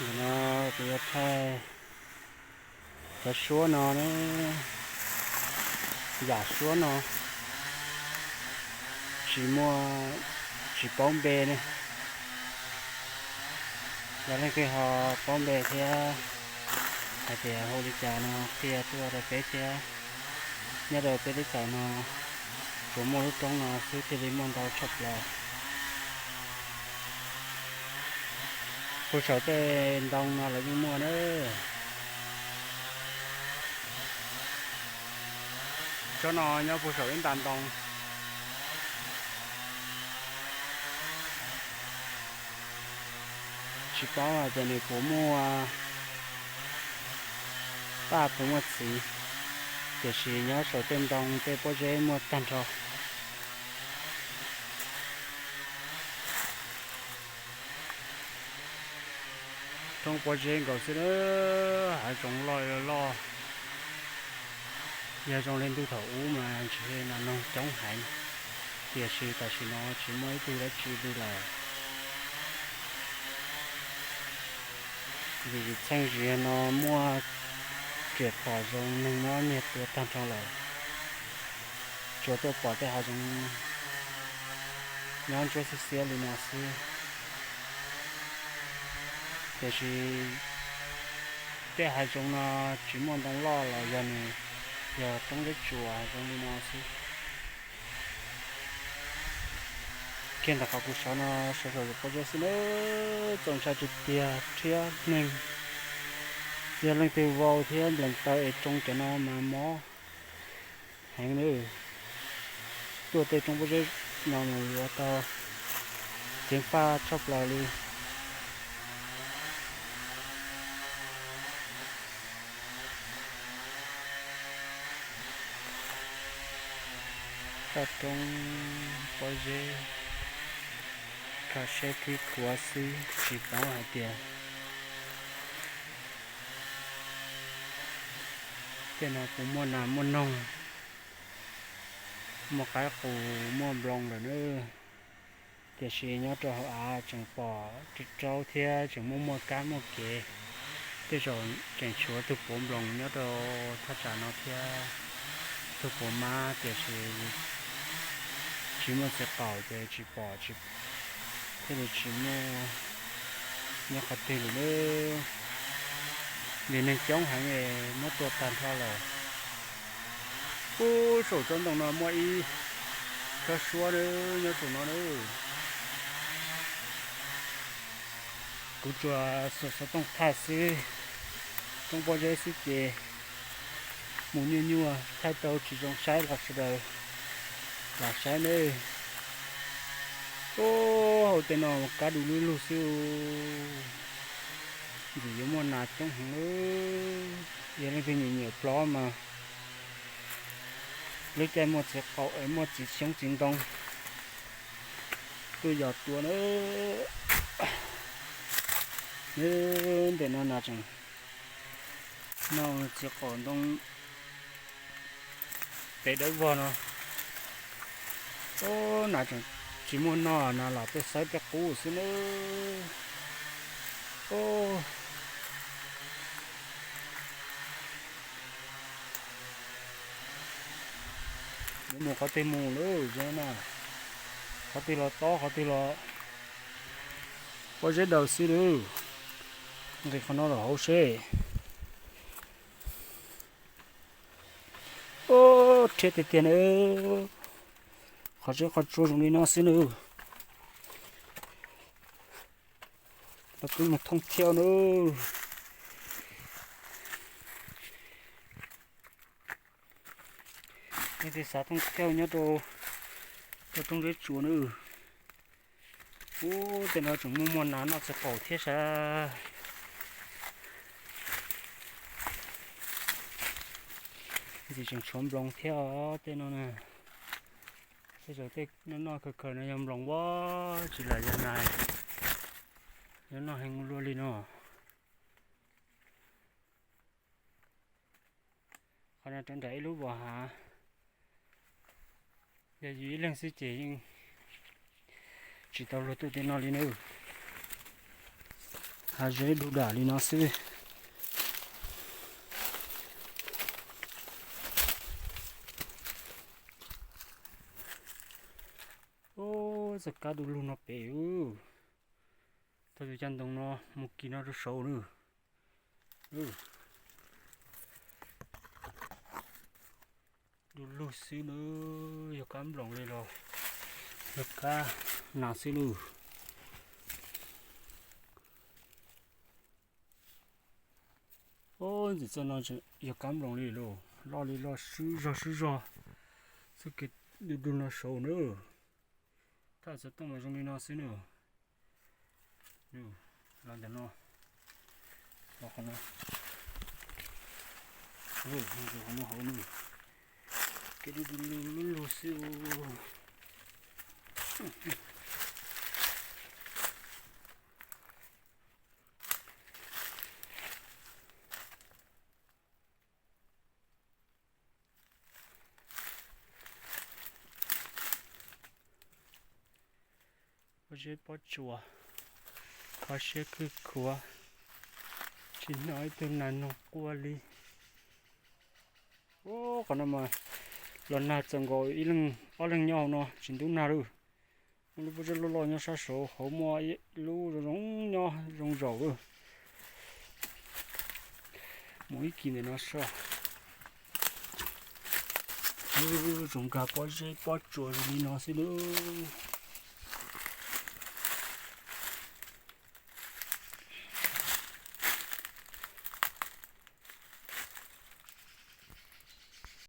Ntawm no kuv yuav thaij cov suab no na, yam suab no tsis muaj, tsis paub npe ne. Yog leej twg ho paub npe thiab hais tias hu li cas no qhia tuaj rau peb thiab. Nyob rau peb teb chaws no tsuas muaj lub roob no xwb thiaj li muaj ntau tshaj plaws. Puag saum tej ntoo no los yeej muaj na. Tsob no nyob puag saum ib nta ntoo. Tsis paub hais tias nws puas muaj paj puas muaj txiv, tiam sis nyob saum tej ntoo tej pob zeb muaj tag nrho. Roob pob zeb nkaus xwb na, hav zoov loj loj. Yog zoo li ntuj thaum ub mas ntshe nas noog coob heev, tiam sis tam sim no tsis muaj ib tug dab tsi li lawm. Vim txheej zis no muaj riam phom zoo neeg nyob nyiag tua tag nrho lawm, tsuas tuaj pom tej hav zoov nyob ntsuab xiab xiab li no xwb. Tiam sis tej hav zoov no tsis muaj ntoo loj los yog nws yog roob zeb tsuas zoo li no xwb. Kiag ntawm qhov kuv sawv no, sawv saum pob zeb xwb na, txaus ntshai tiag tiag rhiab neeg. Yog leej twg vau thiab nplees taw es tsoo cov no mas mob heev nawb. Tuaj tej roob pob zeb no mus yuav tau ceev faj tshaj plaws li. Toj roob pob zeb, kho siab khib khuav xwb tsis paub hais tias tej no puas muaj nas muaj noog, muaj qaib qus muaj nploos lawm nawb. Tiam sis nyob rau hauv av tseem pom raub thiab tseem muaj muaj kab muaj kev. Tej zaum tseem tshuav tug puav nploos nyob rau thaj tsam no thiab, tug puav mab, tiam sis tsis muaj txiv qaum ces tsis pom, thiaj li tsis muaj nyob qhov twg li lawm. Vim neeg coob heev es muab tua tag nrho lawm. Ub, saum tsob ntoo no muaj ib tsob suab nyob saum no na. Kuv tsuas xov xov tooj thaij xwb, roob pob zeb xwb ces mus nyuaj nyuaj thaij tau tsis zoo saib los sawv daws los saib nawb. Ub, hauv tej no kab du lug lug xwb. Ntxim yuav muaj nas coob heev lawm. Yog leej twg nyiam nyiam plob mas lub caij muaj txiv qaum es muaj txiv xyoob txiv ntoo tuaj yos tua na. Nws ntawm no nas tseem noj txiv qaum ntoo pem dawb vog no. Ub, nas tseem tsis muaj noj, nas los tuaj xawb tej qub xwb nawb. Ub, yuav mus qhov twg mus lawm na, qhov twg los tob qhov twg los pob zeb daws xwb lawm. Nqis qhov no los hauv seb. Ub, rhiab tiag tiag na. Qhov zeb qhov tsua zoo li no xwb na. Los peb mus thooj thiab na. Leej twg xav thooj thiab nyob rau cov roob zeb tsuas na. Ub, tej no tseem muaj muaj nas noj txiv qaum thiab sas. Ntxim tseem tshuav nploos thiab os tej no na. Tej zaum tej noj noj khaws khaws no yog nploos ua tsis lam yog nas, yuav noj heev luaj li no. Qhov no rau nram ib lub vos hav, yog yus ib leeg xwb ces yeej tsis tau luag tuaj tej no li nawb. Zeb du dam li no xwb. Txoj kab du lug no pem. Thaum tus caj ntoo no mus kis no rau saud na. Du lug xwb na, yog kab nploos li los yog kab nas xwb na. Ntxim txoj no yog kab nploos li los loj li loj swb zog swb zog. Txoj kev du lug no saud na. Thaj xov tooj mas zoo li no xwb na. Los ntawm no, los qhov no, qhov no hauv na. Kev du du lug lug xwb. Pob zeb pob tsuas, kho siab khwj khuav, tsis hnov ib tug nas noog quaj li. Qhov no mas los nag txaus nkaus, ib leeg ob leeg nyob hauv no tsis ntub nag lawm. Muaj lub pob zeb loj loj nyob sab saud, hauv muaj ib lub zoo zoo nyob zoo zaum lawm. Mus ib kis ntawm no soj. Tsoom nkag pob zeb pob tsuas zoo li no xwb lawm.